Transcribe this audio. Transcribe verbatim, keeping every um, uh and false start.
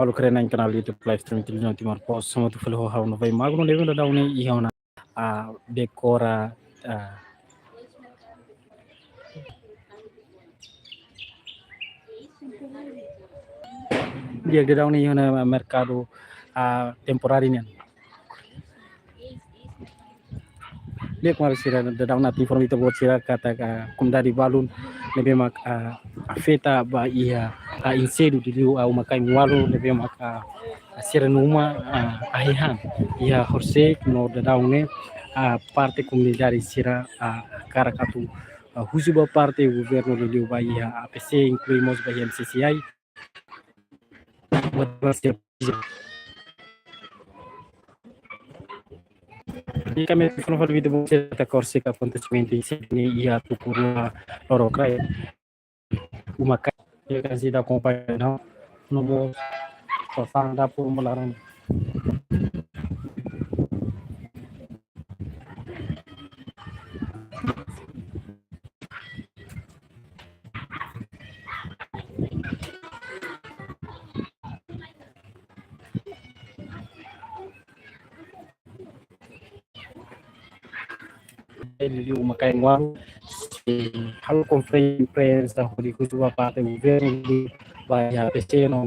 Halo, keren nang kanál YouTube live streaming Televizaun Timor Post, hamutuk fali ho ha'u Novai Magno, ne'ebé daudaun ne'e iha ona, ah, dekora, ah, di'ak, daudaun ne'e iha ona merkadu, ah, temporáriu nian. Di'ak, maluk sira, daudaun ne'e atu informa ita-boot sira katak, ah, komunidade balun ne'ebé mak, ah, afeta ba iha, ah, insendiu liuliu, ah, uma-kain ualu ne'ebé mak, ah, sira-nia uma, ah, ahi han iha horiseik no daudaun ne'e, ah, parte komunidade sira, ah, hakarak atu, ah, husu ba parte governu liuliu ba iha A P C, inklui mós ba iha M C C I. Di'ak, ami informa fali ita-boot sira katak horiseik akontesimentu insendiu ne'e iha tuku rua lorokraik. Uma-kain, di'ak, ita akompaña, no mós situasaun dapur uma laran. Liuliu uma-kain ualu, sei halo konferénsia imprensa hodi husu ba parte governu, ba iha A P C no